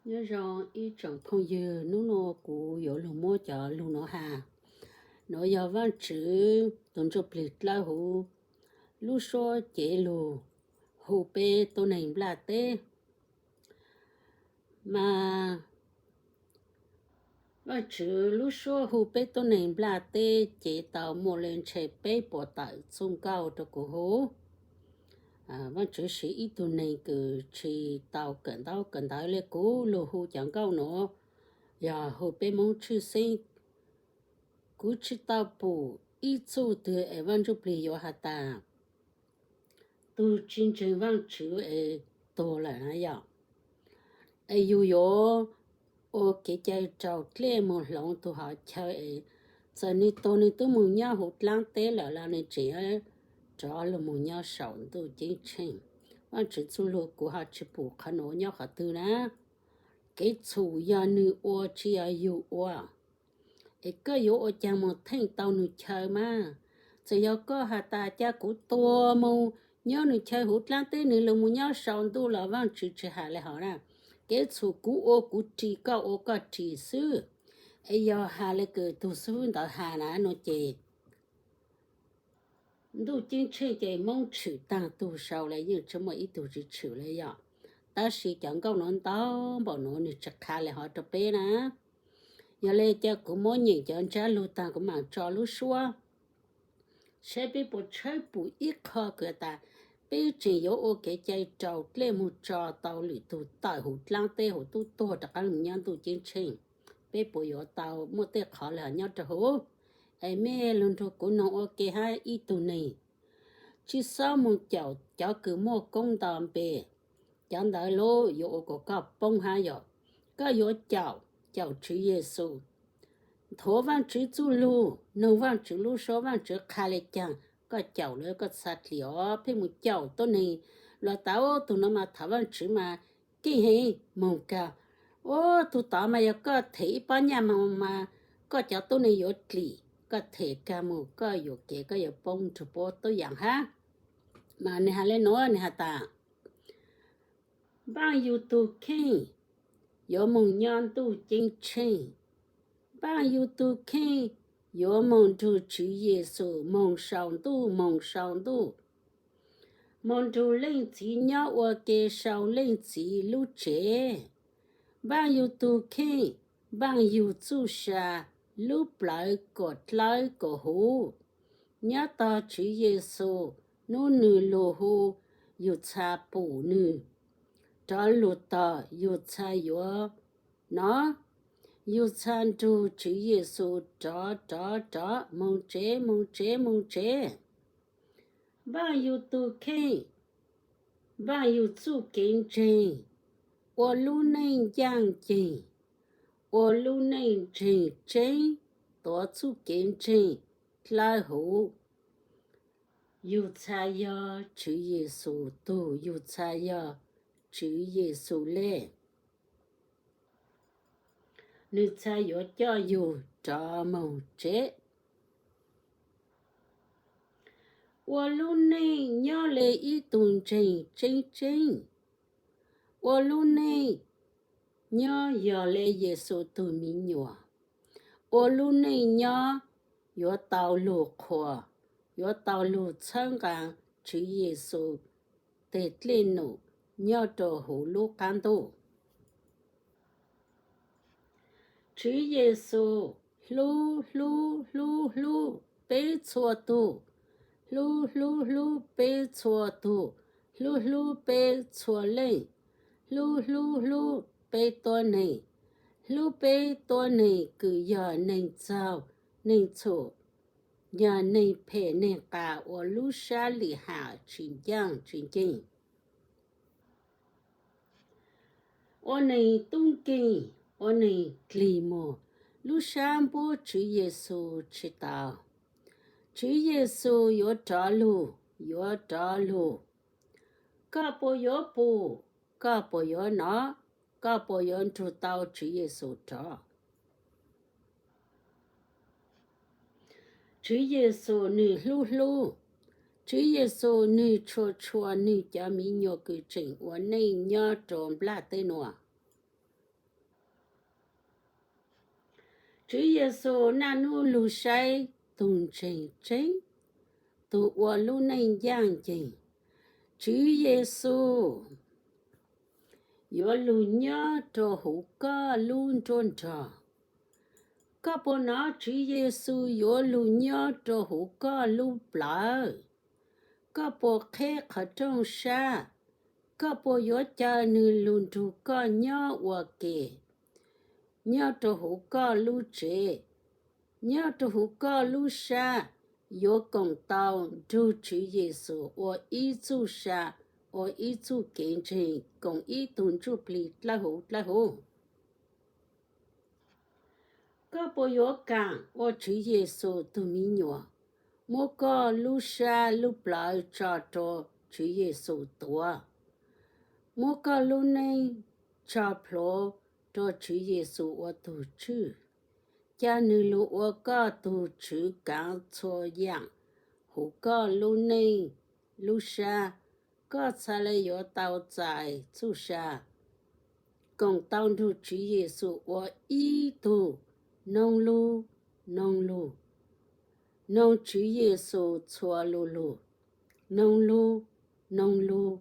Nyob zoo ib tsoom phooj ywg, hnub no kuv yuav lug muab cov lug nuav has. Nuav yog Vaajtswv tug Ntsujplig dlawb huv lub suab cev lug hu peb tuab neeg nplaj teb. Mas Vaajtswv lub suab hu peb tuab neeg nplaj teb ces tau muaj le ntshe peb puas tawm txuj nkauj rau kuv huv. Vaajtswv siv ib tug neeg kws tsi tau kawm ntaub kawm ntawv le kuv lug hu cov nkauj nuav, yog hu peb Moob tshwj xeeb. Kuv tsi tau pum ib txuj twg es Vaaj Ntsujplig yuav has tas tug tsi ntseeg Vaajtswv es tuag lawm na yom. Es yug yuav ua kev cai raus dlej moog hloov tug hov chaw es txawm nwg tuag nwg tub moog nyob huv dlaab teb lawm los nwg tseem rov lug moog nyob saum ntuj ceeb tsheej. Vaajtswv txuj lug kuv ho tsi pum qhov nuav nyob qhov twg na. Kev txhum yog nwg ua tsi yog yug ua. Es koj yuav ua caag moog theej tau nwg chaw mas? Txawm yog koj has tas ca kuv tuag moog nyob nwg chaw huv dlaab teb nwg lug moog nyob saum ntuj los Vaajtswv tsi has le hov na. Kev txhum kuv ua kuv ris, koj ua koj ris xwb. Es yog has le kws tug xib fwb ntawd has na no ces ntuj ceeb tsheej ces Moob tshwm taag tug sau le, yeej tsi muaj ib tug tsi tshwm le yom. Tab sis cov nkauj nuav ntau npaum nuav nwg tsi qha le hov rau peb na. Yog le ca kuv muab nyeem cov ntsab lug taag kuv maam tso lub suab saib peb puas tshawb pum ib qho kws tas peb tseem yuav ua kev cai raus dlej moog tso tau lwm tug tawm huv dlaab teb huv tub tuag rov qaab lug nyob ntuj ceeb tsheej. Peb puas yuav tau muaj tej qhov le hov nyob rau huv? Es mej lug nrug kuv noog ua ke hab ib tug neeg. Tsi xob moog caum cov kws muaj koob nto npe, cov ntawd lub yuav ua kom koj poob hab yom. Koj yuav caum, caum Tswv Yexus, nthuav Vaajtswv txuj lug, noog Vaajtswv lub suab Vaajtswv qha le caag, koj caum lawm koj txha dlim os. Pheej moog caum tuab neeg los tas, tug nuav mas thaum Vaajtswv mas keej heev, moog kag, ua tug tod mas yog koj them ib pob nyaj moog mas koj cov tuab neeg yuav dlim, koj them kag moog koj yuam kev koj yuav poob nrug puab tub yaam hab. Mas nwg has le nuav, nwg has tas npaaj yug tug kheej yuav moog nyob ntuj ceeb tsheej. Npaaj yug tug kheej yuav moog nrug Tswv Yexus moog sau ntuj, moog sau ntuj, moog nrug Leej Txiv nyob ua ke sau Leej Txiv lub tsev. Npaaj yug tug kheej, npaaj yug txuj sa lub plawv kom dlawb kom huv. Nyob tog Tswv Yexus, nub nwg lug hu, yug txha pum nwg rov lug tog, yug txha yuav nov, yug txha nrug Tswv Yexus rov rov rov moog tsev, moog tsev, moog tsev. Npaaj yug tug kheej, npaaj yug txuj kev ntseeg, ua lub neej ncaaj nceeg, ua lub neej ntseeg tseeb, tuav txuj kev ntseeg dlawb huv. Yug txha yog Tswv Yexus tug, yug txha yog Tswv Yexus le. Nwg txha yuav coj yug rov moog tsev. Ua lub neej nyob le ib tug ntseeg tseeb tseeb. Ua lub neej nyob yog le Yexus tug mi nyuam. Ua lub neej nyob yuav tau lug qhuas, yuav tau lug txhawb nqaa Tswv Yexus teg dlej num nyob rau huv lub qab ntuj. Tswv Yexus hlub hlub hlub hlub peb txhua tug, hlub hlub hlub peb txhua tug, hlub hlub peb txhua leej, hlub hlub hlub peb tuab neeg, hlub peb tuab neeg kws yog neeg txaug neeg txhum, yog neeg phem neeg qas uas lub sab lim ham tsis ncaaj tsis nceeg, ua neeg tub nkeeg, ua neeg dlig muag, lub sab npuab Tswv Yexus tsis tau. Tswv Yexus yuav rov lug, yuav rov lug. Koj puas yuav pum? Koj puas yuav nov? Koj puas yuav nrug tau Tswv Yexus rov? Tswv Yexus nwg hlub hlub, Tswv Yexus nwg tshua tshua nwg cov mi nyuam kws tseem ua neej nyob rua nplaj teb nuav. Tswv Yexus naj nub lug saib tug ntseeg tseeb, tug ua lub neej ncaaj nceeg. Tswv Yexus yuav lug nyob rua huv koj lub nruab nrog. Koj puas nov Tswv Yexus yuav lug nyob rua huv koj lub plawv? Koj puas qheb qhov rooj sab? Koj puas yuav caw nwg lug nrug koj nyob ua ke nyob rua huv koj lub tsev, nyob rua huv koj lub sab, yuav koom tau nrug Tswv Yexus ua ib txuj sa, ua ib txuj kev ntseeg, koom ib tug ntsuj plig dlawb huv dlawb huv? Koj puas yuav kaam ua Tswv Yexus tug me nyuam, muab koj lub sab lub plawv tso rua Tswv Yexus tuav, muab koj lub neej tso plhuav rua Tswv Yexus ua tug tswj, ca nwg lug ua koj tug tswv kaav txhua yaam huv koj lub neej lub sab, koj txhad le yuav tau txais txuj sa, koom tau nrug Tswv Yexus ua ib tug noog lug, noog lug, noog Tswv Yexus txhua lu lug, noog lug, noog lug,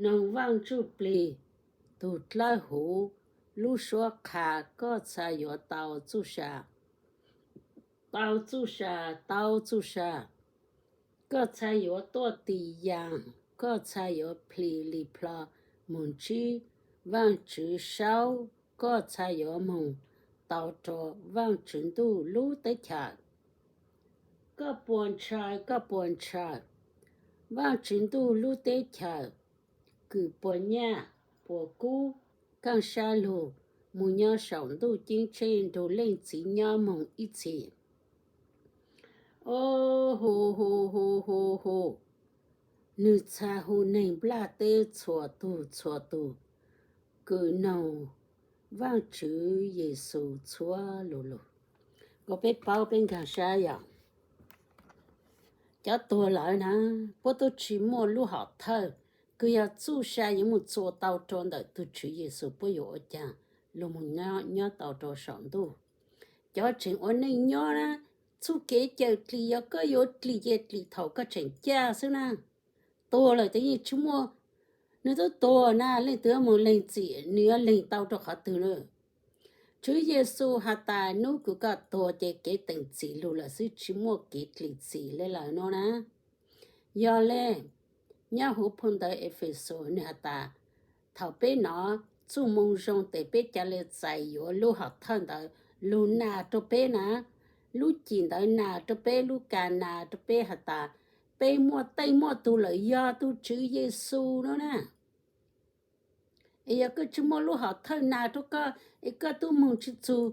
noog Vaaj Ntsuj Plig tug dlawb huv lub suab qha, koj txhad yuav tau txuj sa, tau txuj sa, tau txuj sa. Koj txhad yuav tuaj tis yaam, koj txhad yuav plis li plho moog ntsib Vaajtswv saub, koj txhad yuav moog tau rua Vaajtswv Ntuj lub teb chaws. Koj puas ntshaw, koj puas ntshaw Vaajtswv Ntuj lub teb chaws, kws puas nyaj, puas kub, kaaj sab lug, moog nyob saum ntuj ceeb tsheej nrug Leej Txiv nyob moog ib txhis? O, hu hu hu hu hu, nwg txhad hu neeg nplaj teb txhua tug txhua tug kws noog Vaajtswv Yexus txhua lu lug. Kuas peb paub peb nkaag sab yog cov tuag lawm na, puab tub tsi muaj lub hom thawj kws yog txuj sa yuav moog txua tau rua ntawm tug Tswv Yexus, puab yuav ua caag lug moog nyob tau rua saum ntuj. Cov tseem ua neej nyob na, txuj kev cawm dlim yog koj yuav dlim ces dlim thaum koj tseem caj xwb na. Tuag lawm ces yeej tsi muaj, nwg tub tuag na, leej twg yuav moog leeg txim, nwg yuav leeg tau rua qhov twg na? Tswv Yexus has tas nub kws koj tuag ces kev teem txim lug lawm xwb, tsi muaj kev dlim txim le lawm no na. Yog le, nyob huv phau ntawv Efexus nwg has tas, thaum peb nov txuj moo zoo tes peb ca le txais yuav lub hom thawj ntawd lug nas rua peb na. Lub cim ntawd nas rua peb, lub ka nas rua peb has tas, peb muaj teej muaj tug lawm yog tug Tswv Yexus no na. Es yog koj tsi muaj lub hom thawj nas rua koj, es koj tub moog tsi txug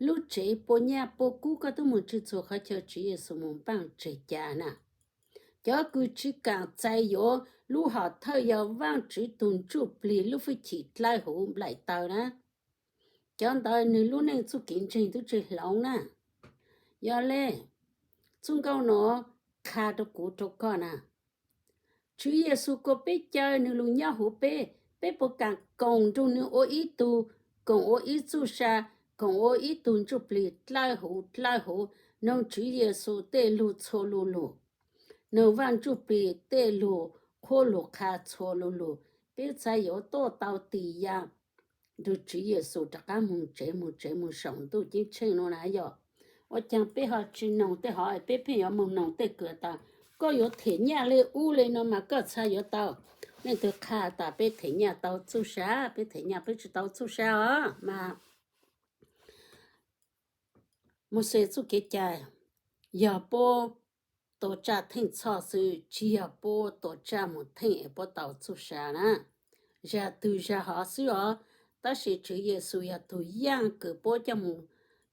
lub tsev, puas nyaj puas kub koj tub moog tsi txug qhov chaw, Tswv Yexus moog npaaj tseg ca na. Cov kws tsi kaam txais yuav lub hom thawj yog Vaajtswv tug Ntsuj Plig lub fwj chim dlawb huv nplaim tawg na, cov ntawd nwg lub neej txuj kev ntseeg tub tsi hloov na. Yog le, txuj nkauj nuav qha rua kuv rua koj na, Tswv Yexus kuas peb caw nwg lug nyob huv peb, peb puas kaam koom nrug nwg ua ib tug, koom ua ib txuj sa, koom ua ib tug Ntsuj Plig dlawb huv dlawb huv, noog Tswv Yexus tej lug txhua lu lug, noog Vaaj Ntsuj Plig tej lug qhuab lug qha txhua lu lug, peb txhad yuav tuaj tau tis ya nrug Tswv Yexus rov qaab moog tsev, moog tsev moog saum ntuj ceeb tsheej no na yog. Ua caag peb ho tsi noog tej hov, peb pheej yuav moog noog tej kws tas koj yuav them nyaj le ub le no mas koj txhad yuav tau. Leej twg qha tas peb them nyaj tau txuj sa, peb them nyaj peb tsi tau txuj sa os mas. Mauxes txuj kev cai yog puab tua tsaj theej txhoj xwb, tsi yog puab tua tsaj moog theej es puab tau txuj sa na. Zag twg zag hov xwb os, tab sis Tswv Yexus yog tug yaaj kws puab coj moog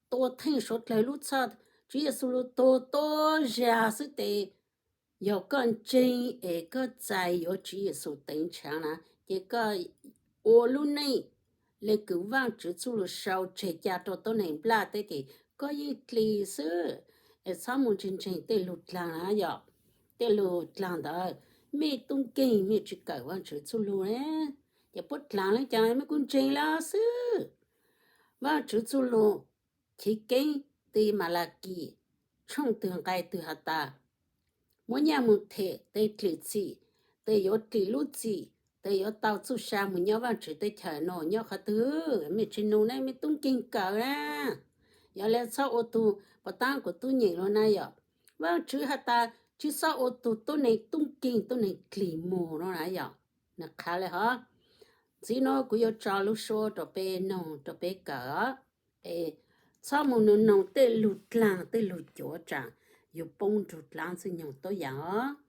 tua theej suav dlawg lub txhoj. Tswv Yexus lug tua tuab zag xwb tes, yog koj ntseeg es koj txais yuav Tswv Yexus teev nrhav na, ces koj ua lub neej le kws Vaajtswv txuj lug sau tseg ca rua tuab neeg nplaj teb ces koj yeej dlim xwb. Es txhob moog ntseeg ntseeg tej lug dlaag na yog, tej lug dlaag ntawd mej tub nkeeg mej tsi kawm Vaajtswv txuj lug ne, ces puab dlaag le caag mej kuj ntseeg le xwb. Vaajtswv txuj lug chiv keeb tij Malakis tshooj twg nqai twg has tas, muab nyaj moog them tes dlim txim, tes yuav dlim lub txim, tes yuav tau txuj sa moog nyob Vaajtswv teb chaws nuav nyob qhov twg. Mej tsi nug ne, mej tub nkeeg kawm na. Yog le txhob ua tug, puas taab kuv tub nyeem lug na yom. Vaajtswv has tas tsi xob ua tug tuab neeg tub nkeeg tuab neeg dlim mug nuav na yom. Nwg qha le hov. Ntxiv nuav kuv yuav tso lub suab rua peb noog rua peb kawm os. Es txhob moog noog tej lug dlaag tej lug cuav tsaam yug poob nrug dlaab ntxwg nyoog tuab yaam os.